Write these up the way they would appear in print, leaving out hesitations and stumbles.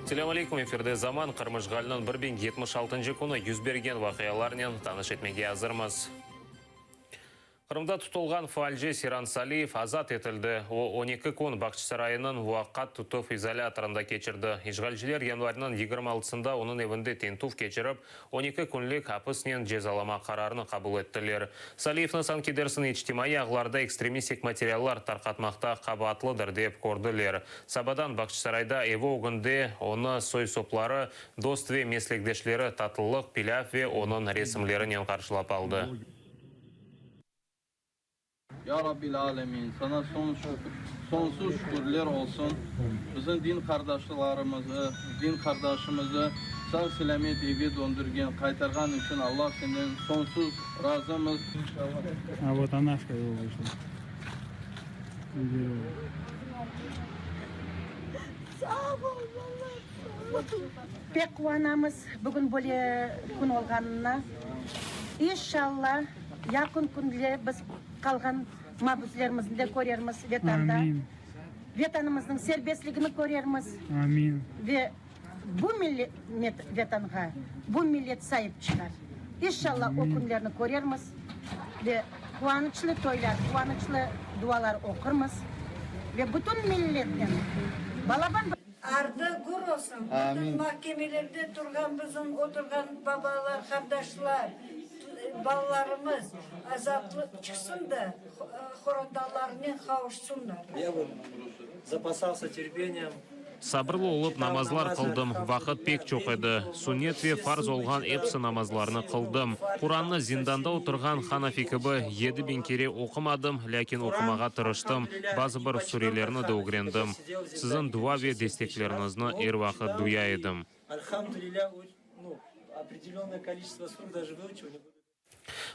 Selâm aleyküm, efirde Zaman, Qırım işğaliniñ 1076-ncı künü yüz bergen vaqialarnen tanış etmege azırmız. Qırımda tutulğan faalci Seyran Saliyev azat etildi. O, 12 kün Bağçasaraynıñ muvaqqat tutuv izolâtorında keçirdi. İşğalciler yanvarniñ 26-sında onıñ evinde tintüv keçirip, 12 künlik apisnen cezalama qararını qabul ettiler. Saliyevni sanki dersiñ içtimaiy ağlarda ekstremistik materiallar tarqatmaqta qabaatlıdır dep kördiler. Sabadan Bağçasarayda evi ögünde onı soy-sopları, dost ve meslekdeşleri tatlılıq, pilâv ve onıñ resimlerinen qarşılap aldı. Ya Rabbil Alemin, Saña soñsuz şükürler olsun, bizim din qardaşlarımızı, din qardaşımızı sağ-selâmet evge döndürgen, qaytarğan içün Allah senden soñsuz razımız. A vot ona şkola vışla. Pek quvanamız bugün böyle kün olğanına. İnşalla, yaqın künde biz qalğan mabüslerimizni de körermiz Vetanda. Vetanımıznıñ serbestligini körermiz. Ve bu millet Vetanğa bu millet saip çıqar. İnşalla, o künlerni körermiz ve quvanıçlı toylar, quvanıçlı dualar oqurmız ve bütün milletnen balaban bir. Ardı gür olsun, bütün mahkemelerde turğan bizim oturğan babalar, qardaşlar, balalarımız azatlıq çıqsın da, qorantalarınen qavuşsunlar. Ya vot zapasalsa terpeniyem. Sabırlı olıp namazlar qıldım, vaqıt pek çoq edi. Sünnet ve farz olğan episi namazlarnı qıldım. Qurannı zindanda oturğan Hanafi kibi 7000 kere oqumadım, lâkin oqumağa tırıştım, bazı bir surelerni de ögrendim. Siziñ dua ve destekleriñizni er vaqıt duya edim.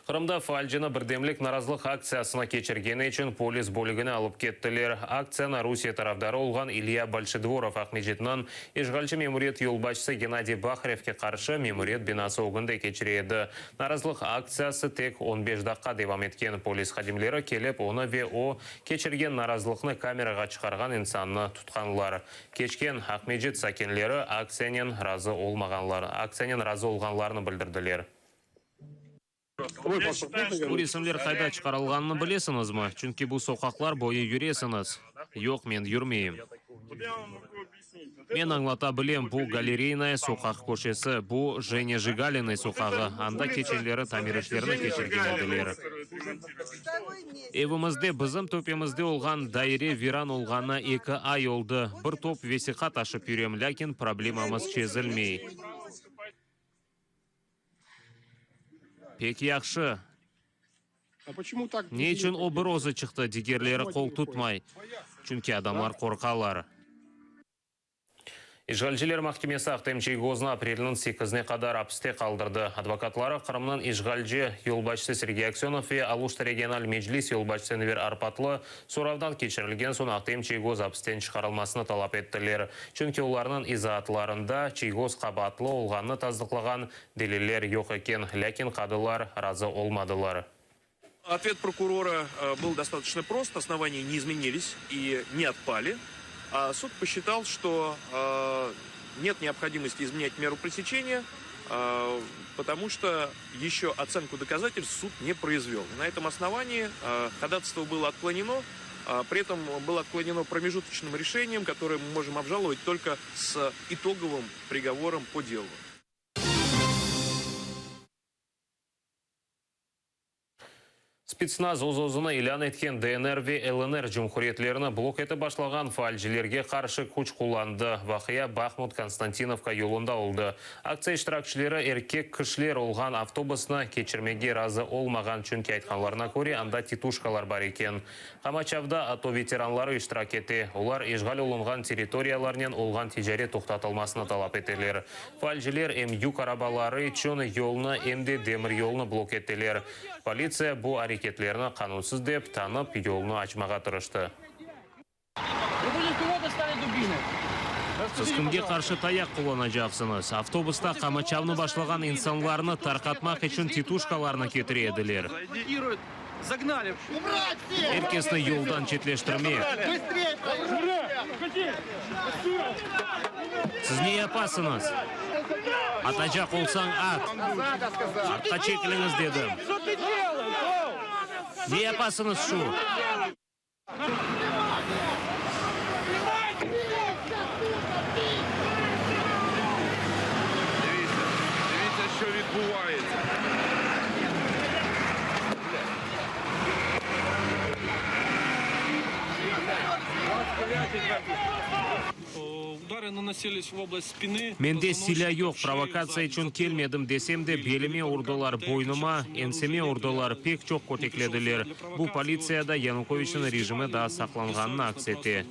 Qırımda faalcini Birdemlik narazılıq aktsiyasını keçirgeni içün polis bölügine alıp kettiler. Aktsiyanı Rusiye tarafdarı olğan İlya Bolşedvorov Aqmescitniñ işğalci memuriyet yolbaşçısı Gennadiy Baharevke qarşı memuriyet binası ögünde keçire edi. Narazılıq aktsiyası tek on beş daqqa devam etken. Polis hadimleri kelip, onı ve o keçirgen narazılıqnı kamerağa çıqarğan insannı tutqanlar. Keçken Aqmescit sakinleri aktsiyanen razı olmağanlar aktsiyanen razı olğanlarını bildirdiler. Bu resimler qayda çıqarılğanını bilesiñizmi? Çünki bu soqaqlar boyu yüresiñiz. Yoq, men yürmeyim. Men añlata bilem, bu Galereynaya soqaq köşesi, bu Jenya Jigalinıy soqağı, anda keçenleri tamir işlerini keçirgen ediler. Evimizde, bizim töpemizde olğan daire viran olğanına eki ay oldı. Bir top vesiqa taşıp yürem, lâkin problemamız çezilmey. Pek yahşı. Ne içün o bir özü çıqtı, digerleri qol tutmay? Çünki adamlar qorqalar. İşğalciler mahkemesi Ahtem Çiygoznı aprelniñ sekizine qadar apiste qaldırdı. Advokatları Qırımnıñ işğalci yolbaşçısı Sergey Aksönov ve Aluşta regional meclis yolbaşçısı Enver Arpatlı soravdan keçirilgen soñ Ahtem Çiygoz apisten çıqarılmasını talap ettiler. Çünki olarnıñ izaatlarında Çiygoz qabaatlı olğanını tasdıqlağan deliller yoq eken, lâkin qadılar razı olmadılar. Otvet prokurora был достаточно прост, основания не изменились и не отпали. Суд посчитал, что нет необходимости изменять меру пресечения, потому что еще оценку доказательств суд не произвел. На этом основании ходатайство было отклонено, при этом было отклонено промежуточным решением, которое мы можем обжаловать только с итоговым приговором по делу. Spetsnaz öz-özüni ilân etken DNR ve LNR cumhuriyetlerini blok etip başlağan faalcilerge qarşı küç qullandı. Vaqia Bahmut-Konstantinovka yolunda oldı. Aktsiya iştirakçileri erkek kişiler olğan avtobusnı keçirmege razı olmağan, çünki, aytqanlarına köre, anda tituşkalar bar eken. Qamaçavda ATO veteranları iştirak ete, olar işğal olunğan territoriyalarnen olğan ticaret toqtatılmasını talap eteler. Faalciler em yük arabaları içün yolnı, em de demiryolnı blok eteler. Politsiya bu areketlerni qanunsız dep tanıp, yolnı açmağa tırıştı. Siz kimge qarşı tayaq qullanacaqsıñız? Avtobusta qamaçavnı başlağan insanlarnı tarqatmaq içün tituşkalarnı ketire ediler. Er kesni yoldan çetleştirmek. Siz ne yapasıñız? Atacaq olsañ, at! Artqa çekiliñiz, dedim! Ne yapasıñız şu? Mende silâ yoq, provokatsiya içün kelmedim desem de, belime urdılar, boynuma, enseme urdılar, pek çoq köteklediler. Bu politsiyada Yanukoviçniñ rejimi daa saqlanğanını aks ete.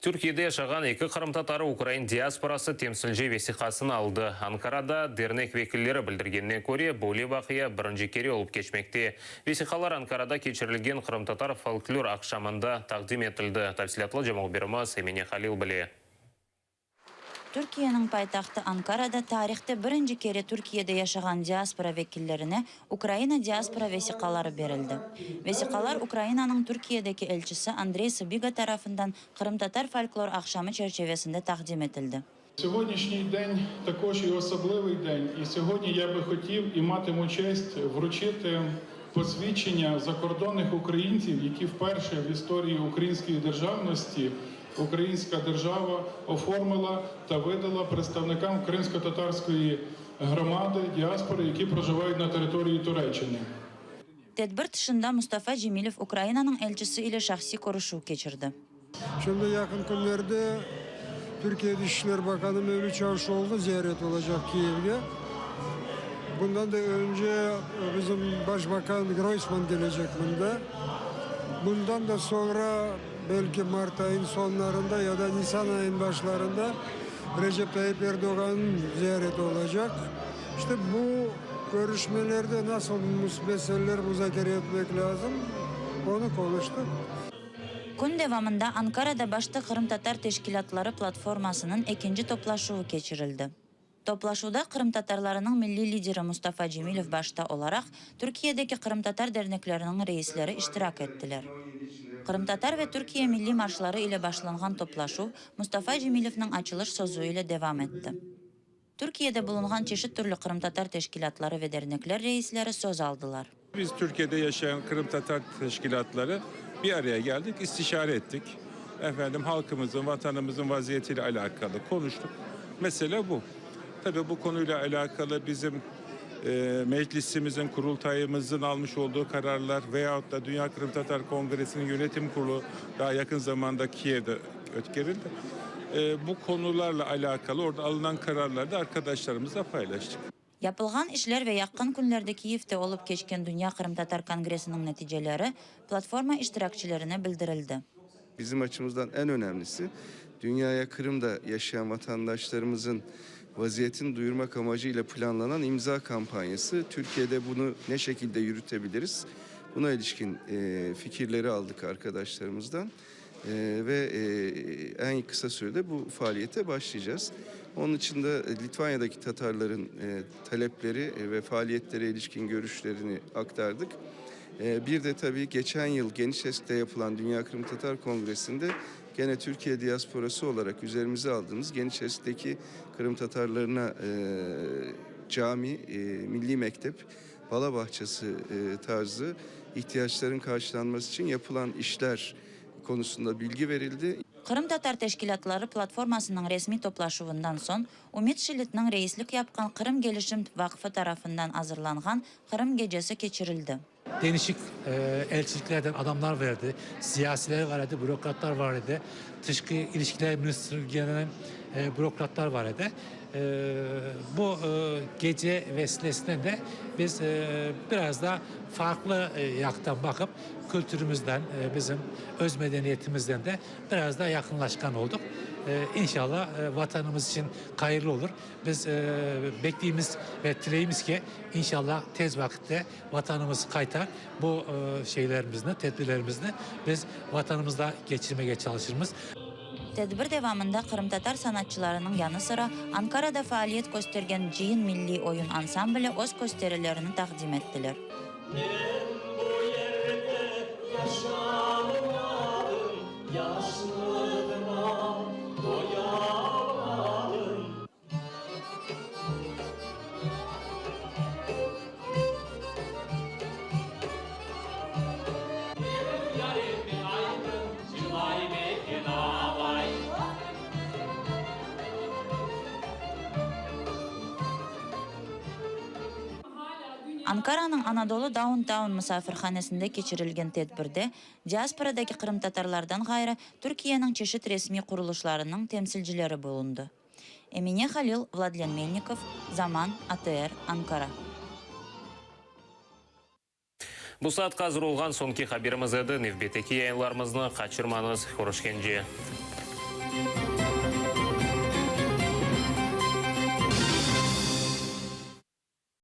Türkiyede yaşağan eki qırımtatarı ukrain diasporası temsilci vesiqasını aldı. Ankarada dernek vekilleri bildirgenine köre, böyle vaqia birinci kere olıp keçmekte. Vesiqalar Ankarada keçirilgen qırımtatar folklor aqşamında taqdim etildi. Tafsilâtlıca mühbirimiz Emine Halil bile. Türkiyeniñ paytahtı Ankarada tarihte birinci kere Türkiyede yaşağan diaspora vekillerine Ukraina diaspora vesiqaları berildi. Vesiqalar Ukrainanıñ Türkiyedeki elçisi Andrey Sıbiga tarafından Qırımtatar folklor aqşamı çerçevesinde taqdim etildi. Сьогоднішній день також і особливий день. І сьогодні я би хотів і матиму честь вручити посвідчення закордонних українців, які вперше в історії української державності Українська держава оформила та видала представникам кримськотатарської громади, діаспори, які проживають на території Туреччини. Tedbir tışında Mustafa Cemilev Ukrainanıñ elçisi ile şahsiy körüşüv keçirdi. Şimdi yaqın künlerde Türkiye Dışişler Bakanı Mevlüt Çavuşoğlu ziyaret olacaq Kiyevge. Bundan da önce bizim Başbakan Groysman kelecek mında. Bundan da soñra belki mart ayınıñ soñlarında ya da nisan ayınıñ başlarında Recep Tayyip Erdoğannıñ ziyareti olacaq. İşte bu körüşmelerde nasıl meseleler muzakere etmek lâzım, onı qonuştıq. Kün devamında Ankarada başta Qırımtatar teşkilâtları platformasınıñ ekinci toplaşuvı keçirildi. Toplaşuvda qırımtatarlarınıñ milliy lideri Mustafa Cemilev başta olaraq Türkiyedeki qırımtatar dernekleriniñ reisleri iştirak ettiler. Qırımtatar ve Türkiye milliy marşları ile başlanğan toplaşuv Mustafa Cemilevniñ açılış sözü ile devam etti. Türkiyede bulunğan çeşit türlü qırımtatar teşkilâtları ve dernekler reisleri söz aldılar. Biz Türkiye'de yaşayan Qırımtatar teşkilâtları bir araya geldik, istişare ettik. Efendim, halkımızın, vatanımızın vaziyetiyle alakalı konuştuk. Mesele bu. Tabii bu konuyla alakalı bizim Meclisimizin, Kurultayımızın almış olduğu kararlar veyahut da Dünya Qırımtatar Kongresi'nin yönetim kurulu daha yakın zamanda Kiev'de ötkerildi. Bu konularla alakalı orada alınan kararları da arkadaşlarımızla paylaştık. Yapılğan işler ve yaqın künlerde Kiyevde olıp keçken Dünya qırımtatar kongressiniñ neticeleri platforma iştirakçilerine bildirildi. Bizim açımızdan eñ önemlisi, dünyaya Qırımda yaşayan vatandaşlarımızın vaziyetini duyurmak amacıyla planlanan imza kampanyası. Türkiye'de bunu ne şekilde yürütebiliriz? Buna ilişkin fikirleri aldık arkadaşlarımızdan. Ve eñ qısa sürede bu faaliyete başlaycağız. Onıñ içün de Litvanyadaki tatarların talepleri ve faaliyetlere ilişkin görüşlerini aktardık. Bir de tabii geçen yıl Geniçesk'te yapılan Dünya Qırımtatar Kongresi'nde gene Türkiye diasporası olarak üzerimize aldığımız Geniçesk'teki Qırımtatarlarına cami, milli mektep, bala bahçesi tarzı ihtiyaçların karşılanması için yapılan işler konusunda bilgi verildi. Qırımtatar teşkilâtları platformasınıñ resmiy toplaşuvından soñ Ümit Şilitniñ reislik yapqan Qırım Gelişim Vaqfı tarafından azırlanğan Qırım gecesi keçirildi. Denişik elçiliklerden adamlar var edi, siyasiler var edi, bürokratlar var edi, Tışqı ilişkiler ministrliginiñ bürokratlar var edi. Bu gece vesilesinen de biz biraz da farqlı yaqtan baqıp, kültürümüzden, bizim öz medeniyetimizden de biraz da yaqınlaşqan olduq. İnşallah, Vatanımız içün hayırlı olur. Biz bekleymiz ve tileymiz ki, inşallah, tez vaqitte Vatanımız qaytar. Bu şeylerimizni, tedbirlerimizni biz Vatanımızda keçirmege çalışırmız. Tedbir devamında qırımtatar sanatçılarınıñ yanı sıra Ankarada faaliyet köstergen Cıyın milliy oyun ansambli öz kösterilerini taqdim ettiler. Men bu yerde yaşalmadım, yaşlığıma doyalmadım. Menim yarime aydın, cılay meken ağlay. Ankaranıñ Anadolu Downtown musafirhanesinde keçirilgen tedbirde diasporadaki qırımtatarlardan ğayrı Türkiyeniñ çeşit resmiy qurulışlarınıñ temsilcileri bulundı. Emine Halil, Vladlen Melnikov, Zaman, ATR, Ankara. Bu saatqa azır olğan soñki haberimiz edi. Nevbetteki yayınlarımıznı qaçırmañız. Körüşkence.